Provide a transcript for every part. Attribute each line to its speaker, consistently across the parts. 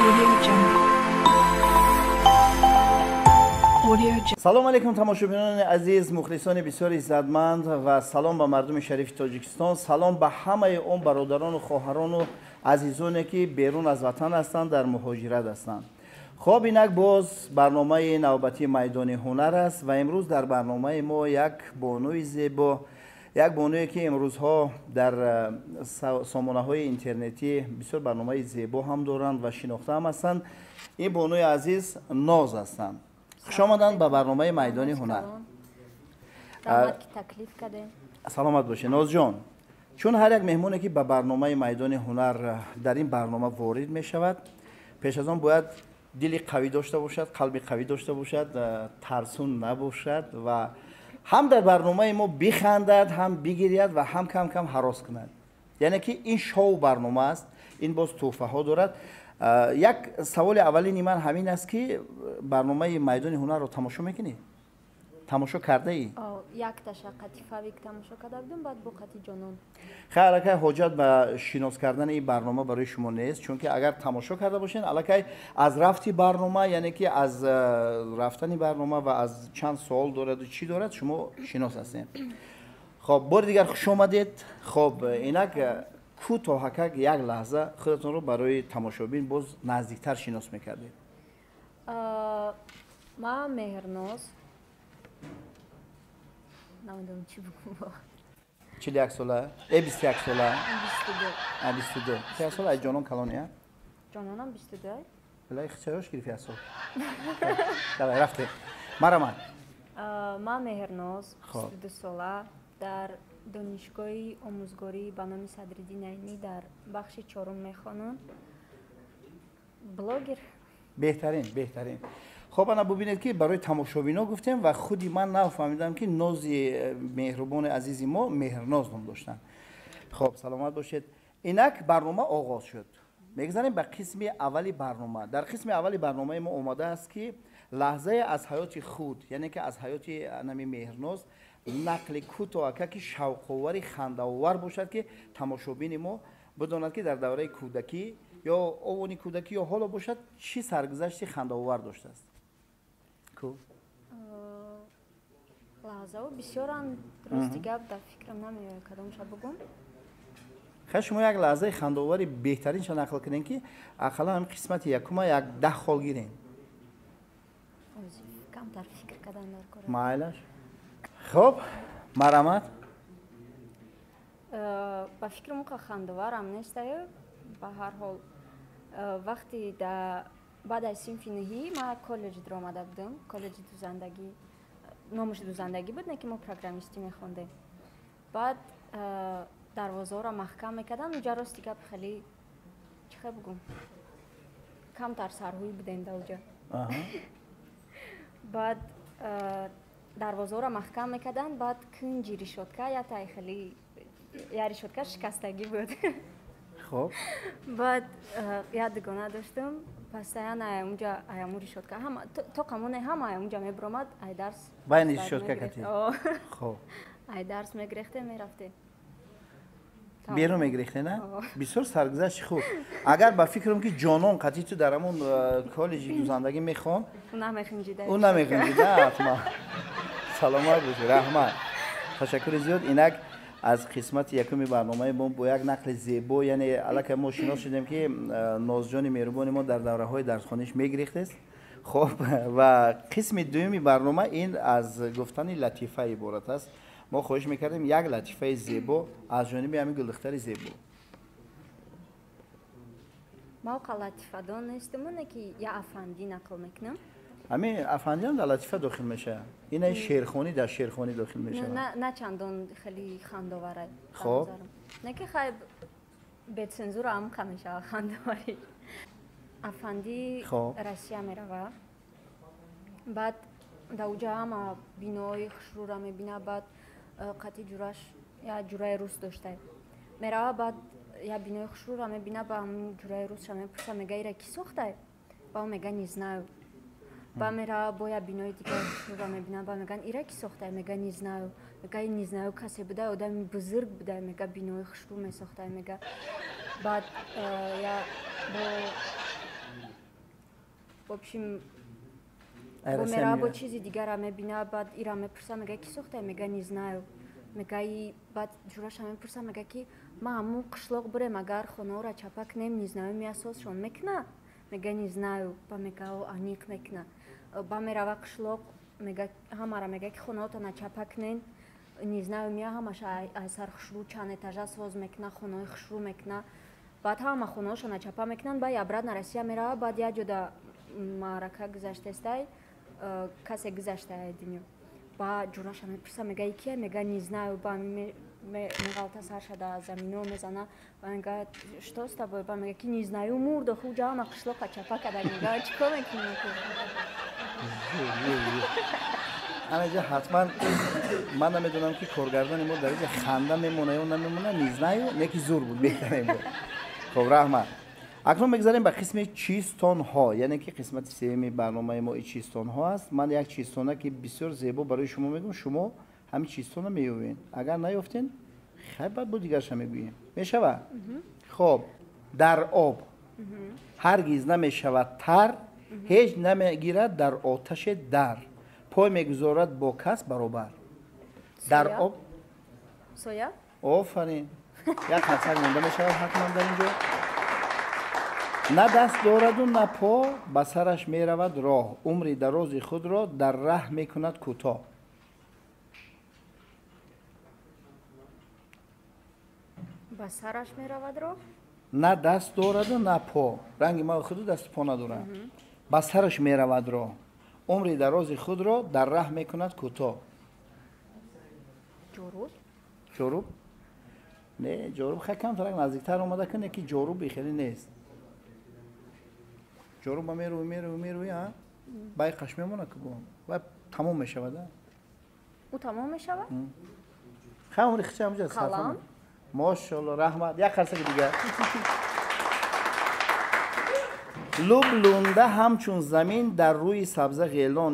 Speaker 1: Audio Jungle. Audio Jungle.
Speaker 2: Салом алейкум, тамошобинони азиз, мухлисони бисёр иззатманд, ва салом ба мардуми шарифи Тоҷикистон, салом ба ҳамаи он бародарону хоҳарону азизоне, ки берун аз ватан ҳастанд, дар муҳоҷират ҳастанд. Хоб, инак боз барномаи навбатии «Майдони ҳунар» аст ва имрӯз дар барномаи мо як бонуи зебо, як бонуе, ки имрӯзҳо дар сомонаҳои интернетӣ бисёр барномаи зебо ҳам доранд ва шинохта ҳам ҳастанд. Ин бонуи азиз Ноз ҳастанд. Хуш омаданд ба барномаи «Майдони ҳунар».
Speaker 3: Раҳмат, ки таклиф кардем.
Speaker 2: Саломат бошед, Нозҷон. Чун ҳар як меҳмоне, ки ба барномаи «Майдони ҳунар», дар ин барнома ворид мешавад, пеш аз он бояд дили қавӣ дошта бошад, қалби қавӣ дошта бошад, тарсун набошад ва ҳам дар барномаи мо бихандад, ҳам бигиряд ва ҳам кам кам ҳарос кунад. Яъне ки ин шоу барнома аст, ин боз тӯҳфаҳо дорад. Як саволи аввалини ман ҳамин аст, ки барномаи «Майдони ҳунарро» тамошо мекунӣ, тамошо кардаӣ?
Speaker 3: Якташа қати Фавик тамошо карда будум, баъд бо қати Ҷонон.
Speaker 2: Хай, аллакай ҳоҷат ба шинос кардани ин барнома барои шумо нест, чунки агар тамошо карда бошед, аллакай аз рафти барнома, яъне ки аз рафтани барнома ва аз чанд суол дораду чӣ дорад, шумо шинос ҳастед. Хоб, бори дигар хуш омадед. Хоб, инак кӯтоҳакак як лаҳза худатонро барои тамошобин боз наздиктар шинос мекардед.
Speaker 3: Ман Меҳрноз, намедонам чӣ бигӯм.
Speaker 2: 41 сола, 21 сола?
Speaker 3: 22.
Speaker 2: 22, як сол аз Ҷонон калони, а?
Speaker 3: Ҷононам 22.
Speaker 2: Билай, чарош гирифти як сол? Давай, рафте, мараман.
Speaker 3: Ман Меҳрноз,
Speaker 2: Хоб.
Speaker 3: 22 сола, дар Донишгоҳи омӯзгорӣ ба номи Садриддин Айнӣ дар бахши чорум мехонам, блогер.
Speaker 2: Беҳтарин, беҳтарин. Хоб, ана бубинед, ки барои тамошобино гуфтем ва худи ман нафаҳмидам, ки Нози меҳрубони азизи мо Меҳрноз ном доштанд. Хоб, саломат бошед. Инак барнома оғоз шуд, мегзарем ба қисми аввали барнома. Дар қисми аввали барномаи мо омадааст, ки лаҳзае аз ҳаёти худ, яъне ки аз ҳаёти нами Меҳрноз нақли кӯтоҳака, ки шавқовари хандаовар бошад, ки тамошобини мо бидонад, ки дар давраи кӯдакӣ ё овони кӯдакӣ ё ҳоло бошад, чӣ саргузашти хандаовар доштааст. Ку?
Speaker 3: Лаҳзаҳо бисёранд, рости гап, дар фикрам намеояд кадомша бугум.
Speaker 2: Хай, шумо як лаҳзаи хандаовари беҳтаринша нақл кунем, ки ақаллан ҳам қисмати якума як 10 хол гирем.
Speaker 3: Камтар фикр кардан дар кор.
Speaker 2: Майлаш, хоб, марамат.
Speaker 3: Ба фикрам, уқа хандоварам нестаю. Ба ҳар ҳол, вақти да баъд аз синфи нӯҳӣ ман коллеҷ даромада будам, коллеҷи дузандагӣ, номаш дузандагӣ буд, не ки мо программистӣ мехондем. Баъд дарвозаҳоро маҳкам мекарданд уҷа. Рости гап, хеле чӣ хел бугум, камтар сарҳӯй будем да уҷа. Баъд дарвозаҳоро маҳкам мекарданд, баъд кунҷи решётка ятай хеле я решётка шикастагӣ буд. Баъд як дугона доштам, постоянно аяунҷа, аяму решётка ҳама то қамоне ҳама аяунҷа мебиромад ай дарс.
Speaker 2: Байни решётка кати? Хоб.
Speaker 3: Ай дарс мегирехте, мерафте.
Speaker 2: Берун мегирехте, на? Бисёр саргузашти хуб. Агар ба фикрам, ки Ҷонон қатъи ту дар ҳамон коллеҷи дузандагӣ мехон,
Speaker 3: ӯ намехинҷида.
Speaker 2: Ӯ намехинҷида ҳатман. Саломат бошед, раҳмат, ташаккури зиёд. Инак аз қисмати якуми барномаи мо бо як нақли зебо, яъне аллакай мо шинос шудем, ки Нозҷони меҳрубони мо дар давраҳои дарсхониш мегирехтест. Хоб, ва қисми дуюми барнома ин аз гуфтани латифа иборат аст. Мо хоҳиш мекардем як латифаи зебо аз ҷониби ҳамин гулдухтари зебо.
Speaker 3: Ма оқа латифадон нестам, не ки я афандӣ нақл мекунам.
Speaker 2: Ҳамин афандиам дар латифа дохил мешавад, ина шерхонӣ дар шерхонӣ дохил мешавад.
Speaker 3: На чандон хеле хандовара. Не ки хай, бецензура амқа мешавад хандоварӣ. Афандӣ Россия мерава, баъд дар уҷа ҳама биноҳои хушрӯра мебина. Баъд қати ҷураш, як ҷураи рус дошта, мерава. Баъд як бинои хушрӯра мебина, ба ҳамн ҷураи русша мепурса, мега: «Ира кӣ сохтай?» Ба ӯ мега: «Не знаю». Ба мерава, бо як бинои дигари хушрӯра мебина, ба меган: «Ира кӣ сохтай?» Мега: «Не знаю». Мега: «Не знаю, касе будай, одами бузург будай», мега, «бинои хушрӯ месохтай», мега. Баъд я бо В общем, мера бо чизи дигара мебина, баъд ира мепурса, мега ки сохта, мега не знаю. Мега и баъд ҷураша мепурса, мега ки ма ҳамун қишлоқ бурем, агар хонаҳоро чапа кунем, не знаю, меасосшон мекуна? Мега не знаю, ба мега аниқ мекуна. Ба мерава қишлоқ, мега ҳамара мега ки хонаҳотона чапа кунен, не знаю, мея ҳамаша айсар хушрӯ чанд этажа соз мекуна, хонаҳои хушрӯ мекуна. Баъд ҳама хонаҳошона чапа мекунанд, баъд обратно Россия мерава, баъд як ҷода маърака гузаштестай, касе гузаштае дунё. Ба ҷураша мепурса, мега и кия? Мега не знаю, ба меғалта сарша да замино мезана, ба мега что с тобой? Ба мега ки не знаю, мурд, оху ҷама қишлоқа чапа када, мега чӣ кор мекунӣ?
Speaker 2: Анаҷа ҳатман ман намедонам ки коргардони мо дар инҷа ханда мемона ё намемона, не знаю, не ки зур буд, беҳтарин буд. Хоб, раҳмат. Акнун мегзарем ба қисми чистонҳо, яъне ки қисмати сеюми барномаи мо и чистонҳо аст. Ман як чистона ки бисёр зебо барои шумо мегӯм, шумо ҳамин чистона меёбед. Агар наёфтен, хай баъд бо дигарша мегӯем. Мешавад? Хоб, дар об ҳаргиз намешавад тар, ҳеҷ намегирад дар оташе дар, пой мегузорад бо кас баробар. Дар об.
Speaker 3: Соя?
Speaker 2: Офарин. Як қарсак монда мешавад ҳатман дар инҷо. На даст дораду на по, ба сараш меравад роҳ, умри дарози худро дар раҳ мекунад кӯтоҳ.
Speaker 3: Ба сараш меравад роҳ?
Speaker 2: На даст дораду на по, ранги ма худу дасту по надорад. Ба сараш меравад роҳ, умри дарози худро дар раҳ мекунад кӯтоҳ.
Speaker 3: Ҷоруб?
Speaker 2: Ҷоруб? Не, ҷоруб хеле камтарак наздиктар омада куне ки ҷоруби хеле нест. Ҷоруб ба мерӯи, мерӯи, мерӯи, а? Байқаш мемона ки бо. Ва тамом мешавад, а?
Speaker 3: Ӯ тамом мешавад?
Speaker 2: Хай умри хича ҳамҷа сарф. Мошалло, раҳмат. Як қарсаки дигар. Луб лунда ҳамчун замин дар рӯи сабза ғелон,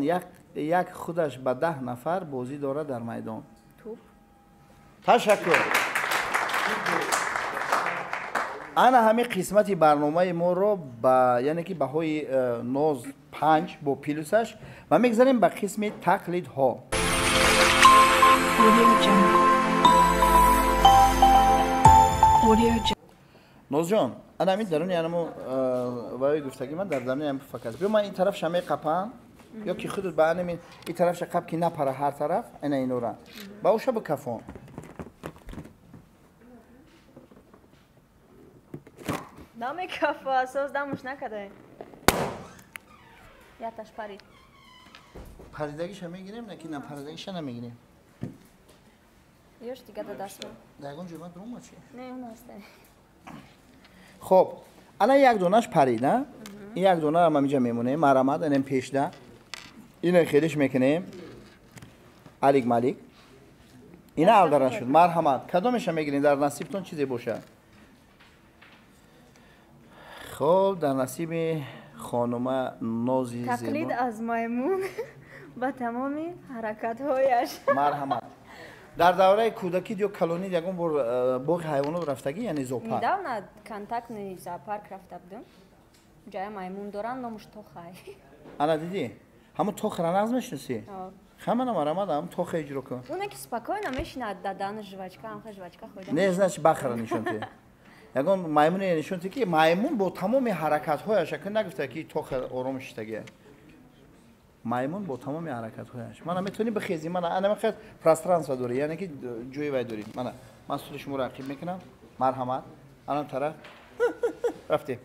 Speaker 2: як худаш ба 10 нафар бозӣ дорад дар майдон.
Speaker 3: Туп.
Speaker 2: Ташаккур. Ана ҳамин қисмати барномаи моро ба яъне ки баҳои ноз 5 бо плюсаш ва мегзарем ба қисми тақлидҳо. Нозҷон, ана ҳамин даруни анамо ваи гуфтагӣ ман дар даруни ҳамин пуфак аст. Биё ман ин тарафша меқапам, ё ки худат ба анамин ин тарафша қап ки напара ҳар тараф, ана инора. Ба оша бикафон.
Speaker 3: Намекафа, соз дамуш накардаем. Яташ парид.
Speaker 2: Паридагиша мегирем, не ки напаридагиша намегирем.
Speaker 3: Ёш дига да дастма.
Speaker 2: Дар ягон ҷой ман дурума чи?
Speaker 3: Не, он ҳаста.
Speaker 2: Хоб, ана як донаш парид, а? Ин як донаро ман инҷа мемонем, марамад, анем пешда. Ина хелиш мекунем. Алик Малик. Ина алдара шуд. Марҳамат. Кадомеша мегирем дар насибтон чизе бошад? Хоб, дар насиби хонума Нози зебо.
Speaker 3: Тақлид аз маймун ба тамоми ҳаракатҳояш.
Speaker 2: Марҳамат. Дар давраи кӯдакӣ ё калонӣ ягон бор боғи ҳайвонот рафтагӣ, яъне зоопарк?
Speaker 3: Недавно контактный зоопарк рафта будем. Ҷая маймун доранд, номуш Тохай.
Speaker 2: Ана дидӣ? Ҳамун Тохара нағз мешиносӣ? Ҳамана марамад, ҳамун Тоха иҷро кун.
Speaker 3: Уне ки спокойно мешинад, дадан жвачка, ҳамха жвачка хӯрда.
Speaker 2: Не, значит бахара нишон ти. Ягон маймуне нишон ти ки маймун бо тамоми ҳаракатҳояш, ака нагуфта ки Тоха ором шиштагия. Маймун бо тамоми ҳаракатҳояш. Мана метавонӣ бихезӣ, мана ана мехоҳад пространство дорӣ, яъне ки ҷои вай дорӣ. Мана ман сули шуморо ақиб мекунам. Марҳамат. Анам тараф. Рафтем.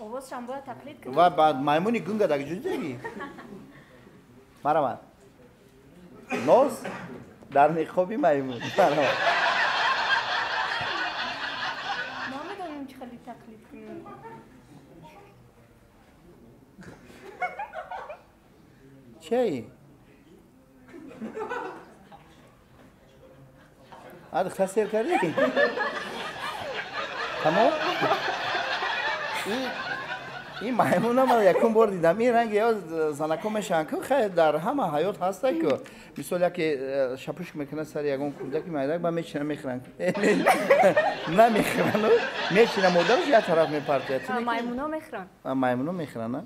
Speaker 3: Овозшам бояд тақлид кунам.
Speaker 2: Ва баъд маймуни гунга дар ҷо дидагӣ? Марҳамат. Ноз дар ниқоби маймун. Марҳамат.
Speaker 3: Намедонам чӣ хеле тақлид кунам.
Speaker 2: Чӣ? А духтар сер кардӣ? Тамом? Ин маймуна ман якум бор дидам. Ин ранги занако мешаванд ку, хай дар ҳама ҳаёт ҳаста ку. Мисол яке шапушк мекунад сари ягон кӯдаки майдак, ба мечина мехӯранд. Намехӯранд, мечина модараш як тараф мепартояд.
Speaker 3: Маймуно мехӯранд.
Speaker 2: Маймуно мехӯранд, а?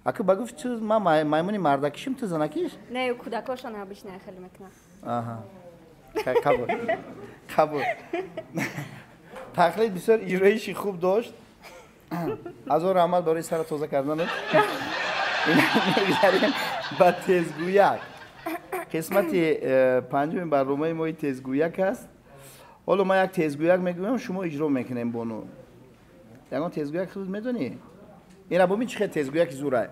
Speaker 2: Аку ба гуфт, ту ман маймуни мардакишим, ту занакиш?
Speaker 3: Не, кӯдакошон обычно хеле мекунанд.
Speaker 2: Аҳа. Қабул. Қабул. Тақлид бисёр иҷроиши хуб дошт. Азор раҳмат барои сара тоза карданат. Мегузарем ба тезгӯяк. Қисмати панҷуми барномаи мои тезгӯяк аст. Ҳоло ман як тезгӯяк мегӯям, шумо иҷро мекунем, бону. Ягон тезгӯяк худ медонӣ? Ина бубин чӣ хел тезгӯяки зурай.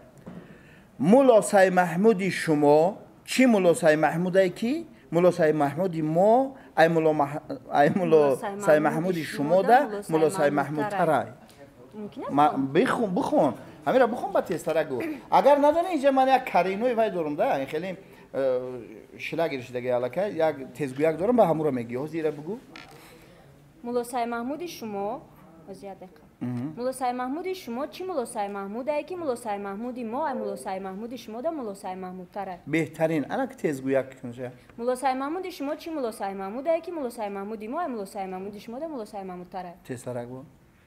Speaker 2: Мулло Сай Маҳмуди шумо чӣ Мулло Сай Маҳмудае ки Мулло Сай Маҳмуди мо ай Мулло Сай Маҳмуди шумода Мулло Сай Маҳмудтарай. Бихон, бихон. Ҳамира бихон, ба тезтара гӯ. Агар надонӣ, инҷа ман як каринои вай дорум да, ин хеле шила гирифтаги аллакай, як тезгӯяк дорам, ба ҳамуро мегӯӣ. Ҳозир ира бугӯ.
Speaker 3: Мулло Сай Маҳмуди шумо, ҳозир як дақиқа. Мулло Сай Маҳмуди шумо чӣ Мулло Сай Маҳмудае ки Мулло Сай Маҳмуди мо ай Мулло Сай Маҳмуди шумода Мулло Сай Маҳмудтарай.
Speaker 2: Беҳтарин. Ана ки тезгӯяк кунша.
Speaker 3: Мулло Сай Маҳмуди шумо чӣ Мулло Сай Маҳмудае ки Мулло Сай Маҳмуди мо ай Мулло Сай Маҳмуди шумода Мулло Сай Маҳмудтарай.
Speaker 2: Тезтара гӯ.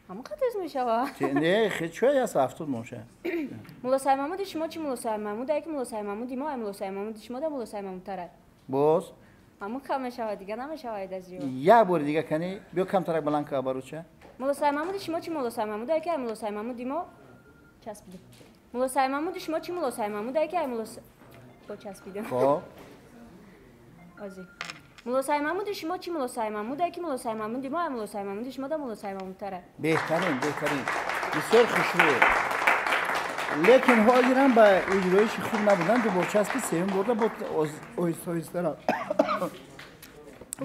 Speaker 3: Ҳамон қадр тез мешава.
Speaker 2: Не, хечоя аст 70 моша.
Speaker 3: Мулло Сай Маҳмуди шумо чӣ Мулло Сай Маҳмудае ки Мулло Сай Маҳмуди мо ай Мулло Сай Маҳмуди шумода Мулло Сай Маҳмудтарай.
Speaker 2: Боз
Speaker 3: ҳамон кам мешава, дига намешава аз зиёд.
Speaker 2: Як бори дига кани, биё камтарак баланд ка баруча.
Speaker 3: Мулло Сай Маҳмуди шумо чӣ Мулло Сай Маҳмудае ки ай Мулло Сай Маҳмуди мо часпидем. Мулло Сай Маҳмуди шумо чӣ Мулло Сай Маҳмудае ки ай Мулло бо часпидем.
Speaker 2: Хоб.
Speaker 3: Ози. Мулло Сай Маҳмуди шумо чӣ Мулло Сай Маҳмудае ки Мулло Сай Маҳмуди мо ай Мулло Сай Маҳмуди шумода Мулло Сай Маҳмудтарай.
Speaker 2: Беҳтарин, беҳтарин. Бисёр хушрӯ. Лекин ҳозирам ба иҷроиши хуб набуданд, ду бор часпи, сеюм борда бо оҳиста оҳистара.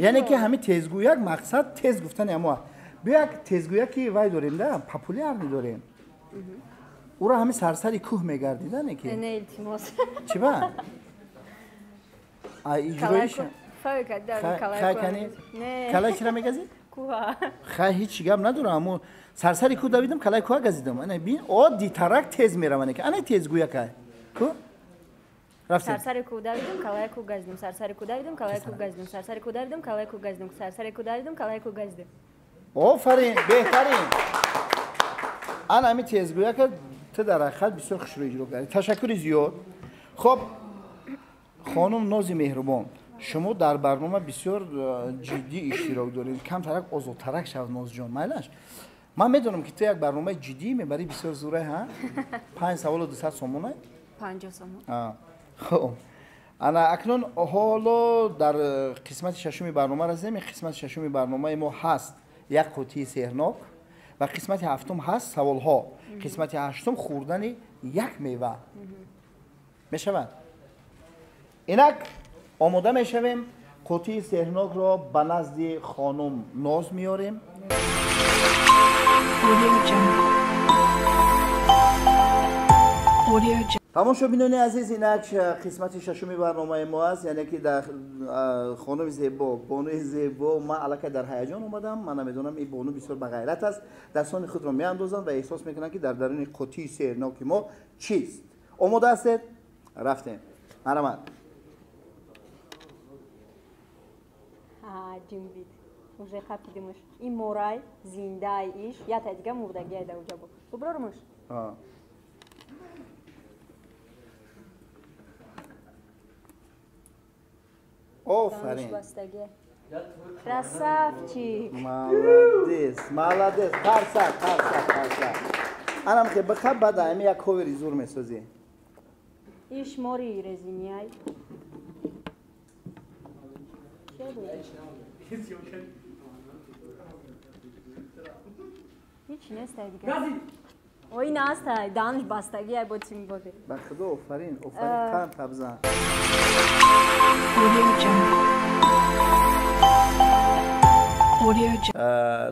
Speaker 2: Яъне ки ҳамин тезгӯяк мақсад тез гуфтани ҳамо. Биё як тезгӯяки вай дорем да, популярни дорем. Ура ҳамин сарсари кӯҳ мегардида, не ки?
Speaker 3: Не, илтимос.
Speaker 2: Чӣ ба? А иҷроиш хай кани? Калай чира мегазид?
Speaker 3: Кӯҳа.
Speaker 2: Хай ҳеҷ гап надорам, аммо сарсари кӯҳ давидам, калай кӯҳа газидам. Ана бин, оддитарак тез мераване ки. Ана тезгӯякай. Кӯ? Рафтем.
Speaker 3: Сарсари кӯҳ давидам, калай кӯҳ газидам. Сарсари кӯҳ давидам, калай кӯҳ газидам. Сарсари кӯҳ давидам, калай кӯҳ газидам. Сарсари кӯҳ давидам, калай кӯҳ газидам.
Speaker 2: Офарин, беҳтарин. Ана ҳамин тезгӯяка ту дар ҳақиқат бисёр хушрӯ иҷро кардӣ. Ташаккури зиёд. Хоб, хонум Нози меҳрубон, шумо дар барнома бисёр ҷиддӣ иштирок доред. Камтарак озодтарак шав, Нозҷон, майлаш. Ман медонам ки ту як барномаи ҷиддӣ мебарӣ, бисёр зурай, ҳа? 5 саволу 200 сомонай?
Speaker 3: 50 сомон.
Speaker 2: Хоб. Ана акнун ҳоло дар қисмати шашуми барнома расидем. Қисмати шашуми барномаи мо ҳаст як қутии сеҳрнок ва қисмати ҳафтум ҳаст саволҳо. Қисмати ҳаштум хӯрдани як мева. Мешавад? Инак омода мешавем. Қутии сеҳрнокро ба назди хонум Ноз меорем. Тамошобинони азиз, инак қисмати шашуми барномаи мо аст, яъне ки дар хонуми зебо, бонуи зебо, ман аллакай дар ҳаяҷон омадам. Ман намедонам, ин бону бисёр бағайрат аст. Дастони худро меандозанд ва эҳсос мекунанд ки дар даруни қутии сеҳрноки мо чист. Омода ҳастед? Рафтем. Марҳамат.
Speaker 3: Ҷимбид. Уже қапидимуш. Ин морай, зиндай иш, ята дига мурдагиай дар уҷа бо. Бубрормуш?
Speaker 2: Офарин.
Speaker 3: Красавчик.
Speaker 2: Молодец, молодец. Қарсак, қарсак, қарсак. Анам ки бихаб, баъд ами як ковери зур месозӣ.
Speaker 3: Иш мори резиниай. Ҳеч нестай дига. Ой, настай, данш бастагӣ ай бо тим боде.
Speaker 2: Ба худо, офарин, офарин, қанд табзан.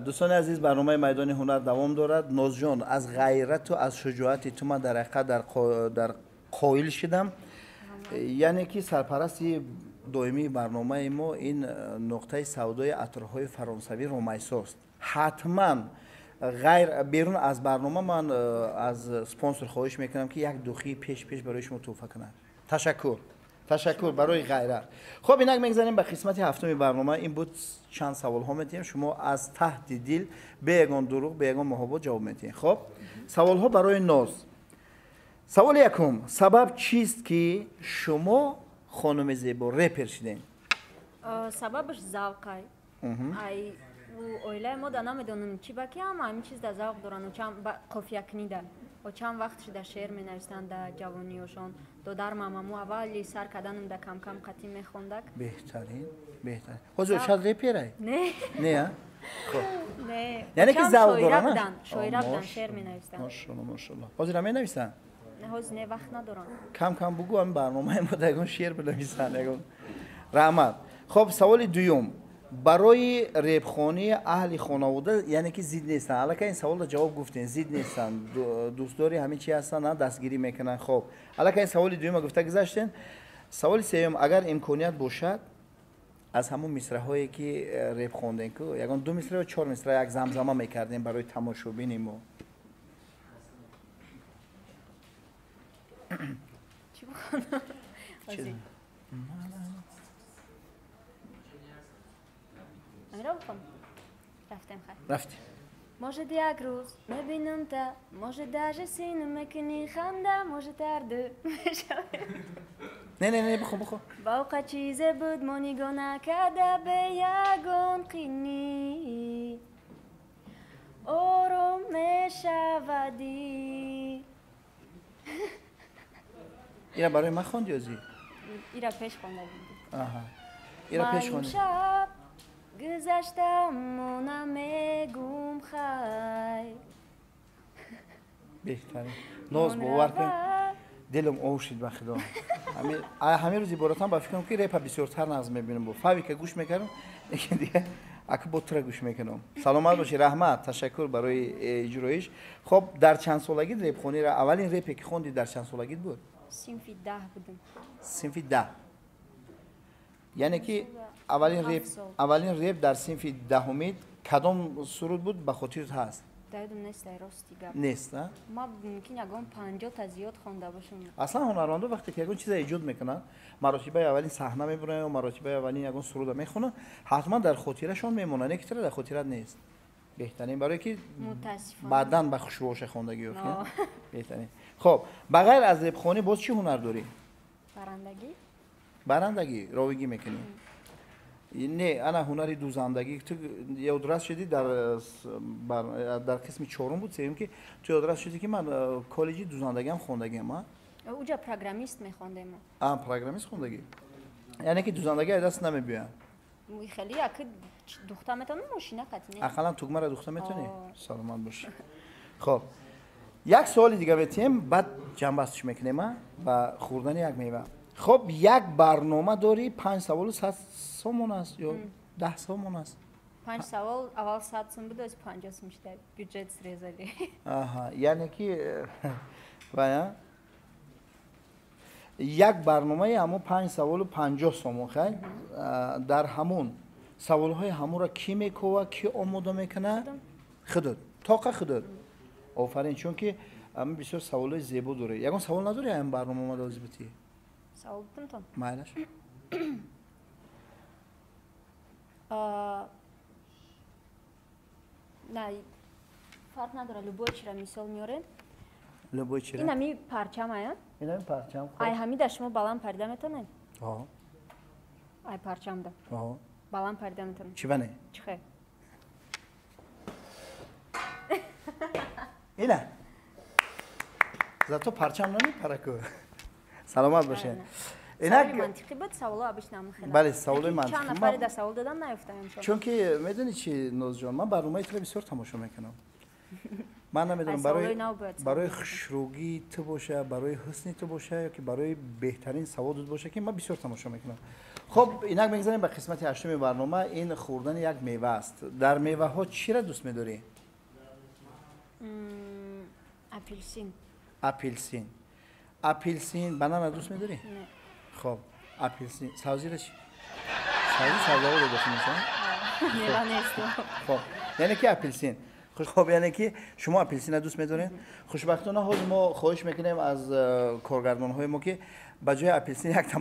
Speaker 2: Дӯстони азиз, барномаи майдони ҳунар давом дорад. Нозҷон, аз ғайрату аз шуҷоати ту ман дар ҳақиқат дар қоил шидам. Яъне ки сарпарасти доимии барномаи мо ин нуқтаи савдои атрҳои фаронсавӣ Ромайсост. Ҳатман Ғайр берун аз барнома ман аз спонсор хоҳиш мекунам, ки як духии пеш пеш барои шумо туҳфа кунад. Ташаккур. Ташаккур барои ғайрат. Хуб, инак мегзарем ба қисмати ҳафтуми барнома. Ин буд чанд саволҳо метиҳем, шумо аз таҳти дил бе ягон дурӯғ, бе ягон муҳобот ҷавоб метиҳем. Хуб, саволҳо барои Ноз. Саволи якум: сабаб чист, ки шумо хонуми зебо репер шудем?
Speaker 3: Сабабаш завқай. Ай оилаи мо да намедонам чӣ ба ки ҳама ҳамин чиз да завқ доранд, очам қофиякунӣ да. Очам вақт шуда шеър менависанд да ҷавониёшон. Додар мамаму аввали сар карданам да кам-кам қатӣ мехондак.
Speaker 2: Беҳтарин, беҳтарин. Ҳозир очат реперай?
Speaker 3: Не.
Speaker 2: Не, а? Хуб.
Speaker 3: Не.
Speaker 2: Яъне ки завқ доранд?
Speaker 3: Шоира буданд, шеър менависанд.
Speaker 2: Машалло, машалло. Ҳозир ҳам менависанд?
Speaker 3: Ҳозир не, вақт надорам.
Speaker 2: Кам-кам бугӯ, ҳамин барномаи мо да ягон шеър бинависанд, ягон. Раҳмат. Хуб, саволи дуюм. Барои репхонии аҳли хонавода, яъне ки зид нестанд. Аллакай ин саволро ҷавоб гуфтем, зид нестанд. Дӯстдори ҳамин чи ҳастанд, на дастгирӣ мекунанд. Хуб, аллакай ин саволи дуюмро гуфта гузаштем. Саволи сеюм: агар имконият бошад, аз ҳамон мисраҳое ки реп хондем, ку ягон ду мисра ё чор мисра як замзама мекардем барои тамошобини мо.
Speaker 3: Чӣ бихонам? Амира бихонам? Рафтем, хай.
Speaker 2: Рафтем.
Speaker 3: Может, як рӯз мебинам та, может, даже сину мекунӣ ханда, может, ҳарду мешавем.
Speaker 2: Не, не, не, бихон, бихон.
Speaker 3: Бавқа чизе буд, мо нигоҳ накарда бе ягон қинӣ. Ором мешавадӣ.
Speaker 2: Ира барои ман хонди озӣ?
Speaker 3: Ира пеш хонда будӣ.
Speaker 2: Аҳа. Ира пеш хонди.
Speaker 3: Шаб гузаштаму намегум хай.
Speaker 2: Беҳтарин. Ноз, бовар кун, дилам ов шид ба худо. Ҳамин рӯз иборатан ба фикрам, ки репа бисёртар нағз мебинам. Бо фавика гӯш мекардам, лекин дига ака бо тура гӯш мекунам. Саломат бошӣ, раҳмат, ташаккур барои иҷроиш. Хоб, дар чанд солагит репхониро, аввалин репе ки хонди дар чанд солагит буд?
Speaker 3: Синфи 10 будам.
Speaker 2: Синфи 10. Яъне ки аввалин реп дар синфи даҳумид кадом суруд буд, ба хотират ҳаст?
Speaker 3: Даёдам нест, ай рости гап.
Speaker 2: Нест, а?
Speaker 3: Ма мумкин ягон 50 та зиёд хонда бошам.
Speaker 2: Аслан ҳунармандо вақте ки ягон чиза эҷод мекунанд, маротибаи аввалин саҳна мебуранд ё маротибаи аввалин ягон суруда мехонанд, ҳатман дар хотирашон мемонад, не ки тара дар хотират нест. Беҳтарин, барое ки баъдан ба хушрӯоша хондагӣ ёфт. Беҳтарин. Хоб, ба ғайр аз репхонӣ боз чӣ ҳунар дорӣ?
Speaker 3: Барандагӣ.
Speaker 2: Барандагӣ, ровигӣ мекунӣ? Не, ана ҳунари дӯзандагӣ ту ёдрас шудӣ дар қисми чорум буд, сеюм, ки ту ёдрас шудӣ, ки ман коллеҷи дӯзандагиам хондагиам, а?
Speaker 3: Уҷа программист мехондем.
Speaker 2: А, программист хондагӣ. Яъне ки дӯзандагӣ аз даст намебиёяд?
Speaker 3: Хеле як духта метавонам, мошина қатӣ не.
Speaker 2: Ақаллан тугмаро духта метавонӣ? Саломат бошӣ. Хоб, як суоли дига метиҳем, баъд ҷамъбастш мекунем, а? Ба хӯрдани як мева. Хоб, як барнома дорӣ, 5 саволу 100 сомон аст ё 10 сомон аст?
Speaker 3: 5 савол аввал 100 сум буд, оз 50 сум шуда, бюджет срезали.
Speaker 2: Аҳа, яъне ки вая як барномаи ҳамон 5 саволу 50 сомон, хай? Дар ҳамон саволҳои ҳамонро кӣ мекова, кӣ омода мекунад? Худат. Тоқа худат. Офарин, чунки ҳамин бисёр саволҳои зебо дорӣ. Ягон савол надорӣ ҳамин барнома омада озӣ битӣ?
Speaker 3: Савол бутумтон?
Speaker 2: Майлаш.
Speaker 3: На, фарқ надорад, любой чира мисол меорем.
Speaker 2: Любой чира?
Speaker 3: Ин ҳами парчам ая?
Speaker 2: Ин ҳами парчам.
Speaker 3: Ай ҳамида шумо баланд парида метавонед?
Speaker 2: Оҳ.
Speaker 3: Ай парчамда.
Speaker 2: Оҳ.
Speaker 3: Баланд парида метавонед?
Speaker 2: Чӣ бане?
Speaker 3: Чӣ хел?
Speaker 2: Ина. Зато парчам намепара ку. Саломат бошед.
Speaker 3: Инак мантиқӣ буд, саволо обычно ҳамин хел.
Speaker 2: Бале, саволои мантиқӣ.
Speaker 3: Чанд нафаре да савол додан наёфтаем шо.
Speaker 2: Чунки медонӣ чи, Нозҷон, ман барномаи туро бисёр тамошо мекунам. Ман намедонам барои хушрӯгии ту боша, барои ҳусни ту боша ё ки барои беҳтарин саводут боша, ки ман бисёр тамошо мекунам. Хоб, инак мегзарем ба қисмати ҳаштуми барнома. Ин хӯрдани як мева аст. Дар меваҳо чиро дӯст медорӣ?
Speaker 3: Апелсин.
Speaker 2: Апелсин. Апелсин, банана дӯст медорӣ?
Speaker 3: Не.
Speaker 2: Хоб, апелсин, сабзиро чӣ? Сабзи сабзавот дохил мешавад?
Speaker 3: Мева нест.
Speaker 2: Хоб, яъне ки апелсин. Хуб, яъне ки шумо апелсина дӯст медоред? Хушбахтона ҳозир мо хоҳиш мекунем аз коргардонҳои мо, ки ба ҷои апелсин якта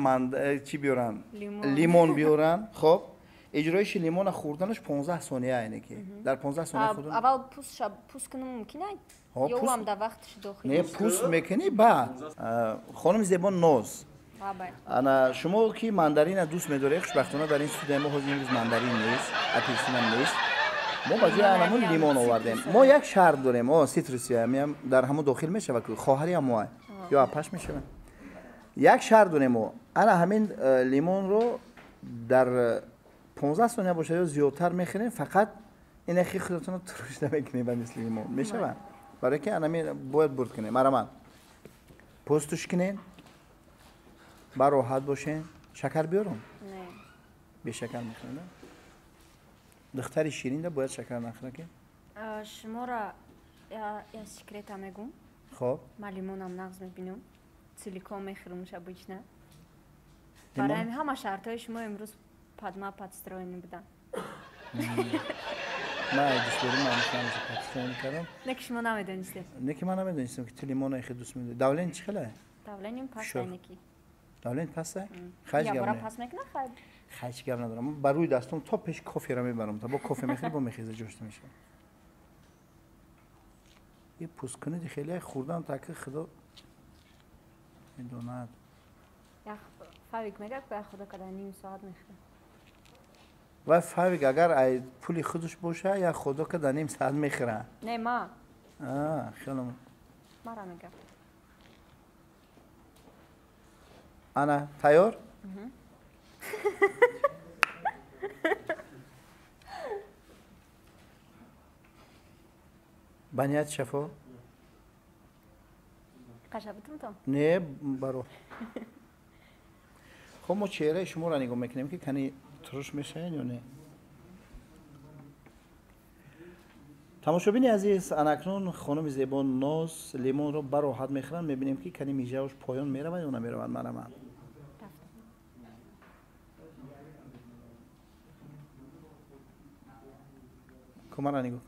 Speaker 2: чӣ биёранд? Лимон биёранд. Хуб, иҷроиши лимона хӯрданаш 15 сония, яъне ки дар 15 сония хӯрдан.
Speaker 3: Аввал пӯст кунам мумкин ай? Ё ам дар вақташ дохил?
Speaker 2: Не, пӯст мекунӣ баъд. Хонуми зебо Ноз, ана шумо ки мандарина дӯст медоред, хушбахтона дар ин студияи мо ҳозир имрӯз мандарин нест, апелсинам нест. Мо ба ҷои анамон лимон овардем. Мо як шарт дорем. О, ситрусия дар ҳамон дохил мешавад, ки хоҳари ҳамо ё апаш мешавад. Як шарт дорем мо. Ана ҳамин лимонро дар 15 сония бошад ё зиёдтар мехӯрем, фақат инахи худатонро туруш намекунем ба мисли лимон. Мешавад? Барои ки анами бояд бурд кунем. Мараман. Пӯстуш кунем. Ба роҳат бошем. Шакар биёрам?
Speaker 3: Не.
Speaker 2: Бешакар мехӯрем, да? Духтари ширинда бояд шакар нахӯра ки?
Speaker 3: Шуморо я секрета мегум.
Speaker 2: Хоб.
Speaker 3: Ман лимонам нағз мебинам. Целиком мехӯрумш обычно. Барои ҳама шартҳои шумо имрӯз падма подстроены буданд.
Speaker 2: Ман дӯст дорам, ман ҳамеша подстроены кардам.
Speaker 3: Не ки шумо намедонистед.
Speaker 2: Не ки ман намедонистам, ки ту лимона хеле дӯст медорӣ. Давление чӣ хеле?
Speaker 3: Давлением паст неки.
Speaker 2: Давление паст? Хайч гап не.
Speaker 3: Паст мекунад хайр.
Speaker 2: Хайч гап надорам. Ба рӯи дастом то пеш коферо мебарам. Та бо кофе мехӯрӣ, бо мехеза ҷошта мешавад. Е пӯсткунӣ хеле хӯрдан таки худо медонад.
Speaker 3: Як фавик мегӯяд, ки худо када ним соат мехӯрад.
Speaker 2: Вай фавик агар ай пули худаш боша, як худо када ним соат мехӯрад.
Speaker 3: Не, ма.
Speaker 2: Хеле.
Speaker 3: Мара мегӯяд.
Speaker 2: Ана, тайёр? Ба ният шафо?
Speaker 3: Қаша бутум то?
Speaker 2: Не, баро. Хоб, мо чеҳраи шуморо нигоҳ мекунем, ки кани туруш мешавед ё не. Тамошобини азиз, анакнун хонуми зебо Ноз лимонро бароҳат мехӯранд. Мебинем, ки кани мижаош поён меравад ё намеравад. Мараман. Кумара нигоҳ.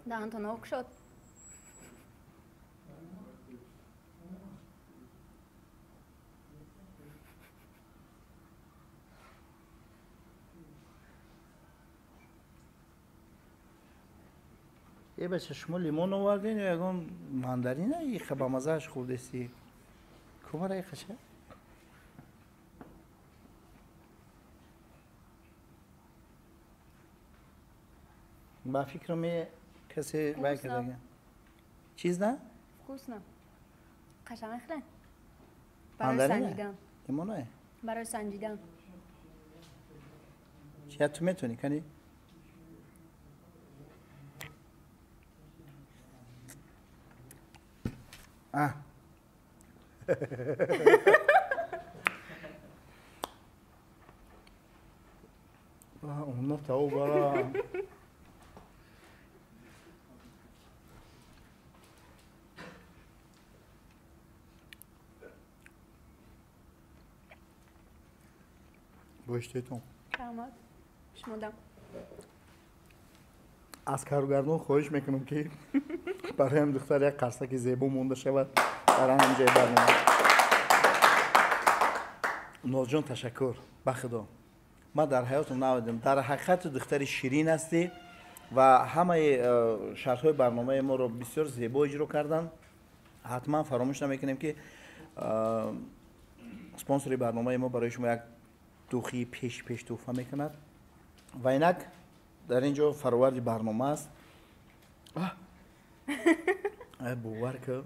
Speaker 3: Даҳантон об шуд.
Speaker 2: Е бача, шумо лимон овардин ё ягон мандарина иха ба мазааш хӯрдестӣ? Кумара иқаша? Ба фикрам касе вай кардага. Чиз на?
Speaker 3: Вкусно. Қаша мехӯред? Барои санҷидан.
Speaker 2: Лимонае?
Speaker 3: Барои санҷидан.
Speaker 2: Чия ту метавонӣ кани? А. Онно таубара. Боштетон.
Speaker 3: Раҳмат. Шумодам.
Speaker 2: Аз коргардон хоҳиш мекунам, ки бароям духтар як қарсаки зебо монда шавад дар ҳамин ҷои барнома. Нозҷон, ташаккур. Ба худо. Ман дар ҳаётам надидам. Дар ҳақиқат духтари ширин ҳастӣ ва ҳамаи шартҳои барномаи моро бисёр зебо иҷро карданд. Ҳатман фаромӯш намекунем, ки спонсори барномаи мо барои шумо як духии пеш туҳфа мекунад. Ва инак дар ин ҷо фароварди барнома аст. Бовар ки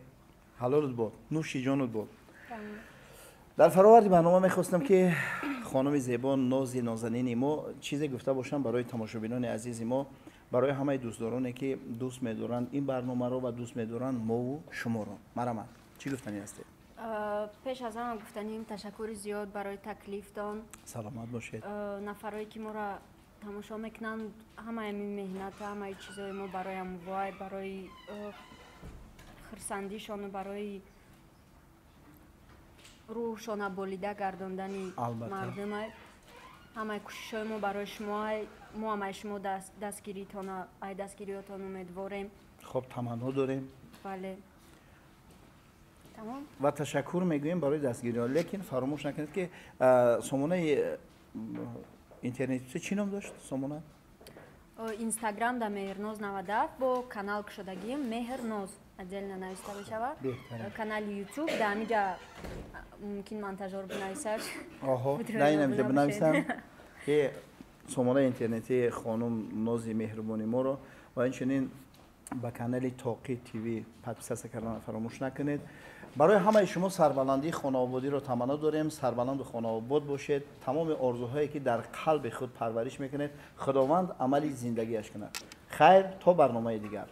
Speaker 2: ҳалолут бод, нӯши ҷонут бод. Дар фароварди барнома мехостам, ки хонуми зебо Нози нозанини мо чизе гуфта бошам барои тамошобинони азизи мо, барои ҳамаи дӯстдороне, ки дӯст медоранд ин барномаро ва дӯст медоранд мову шуморо. Марамат, чӣ гуфтанӣ ҳастед?
Speaker 3: Пеш аз ҳама гуфтаним ташаккури зиёд барои таклифтон.
Speaker 2: Саломат бошед.
Speaker 3: Нафарое ки моро тамошо мекунанд, ҳамаи ҳамин меҳнат, ҳамаи чизҳои мо барои ҳамвай, барои хурсандишону барои рӯҳшона болида гардондани мардумай. Ҳамаи кӯшишҳои мо барои шумо, мо ҳамаи шумо дастгиритона, ай дастгириётон умедворем.
Speaker 2: Хоб, таманно дорем.
Speaker 3: Бале, тамом.
Speaker 2: Ва ташаккур мегӯем барои дастгириҳо, лекин фаромӯш накунед, ки сомонаи интернетӣ чӣ ном дошт сомона?
Speaker 3: Инстаграм да Меҳрноз 97, бо канал кушодагием, Меҳрноз отдельно нависта мешавад. Канали Ютуб да ҳамиҷа мумкин монтажёр бинависаш.
Speaker 2: Оҳо, на, инамиҷа бинависам, ки сомонаи интернетии хонум Нози меҳрубони моро ва инчунин ба канали Тоқи ТВ подписаться кардан фаромӯш накунед. Барои ҳамаи шумо сарбаландии хонаободиро таманно дорем. Сарбаланду хонаобод бошед. Тамоми орзуҳое, ки дар қалби худ парвариш мекунед, Худованд амали зиндагиаш кунад. Хайр, то барномаи дигар.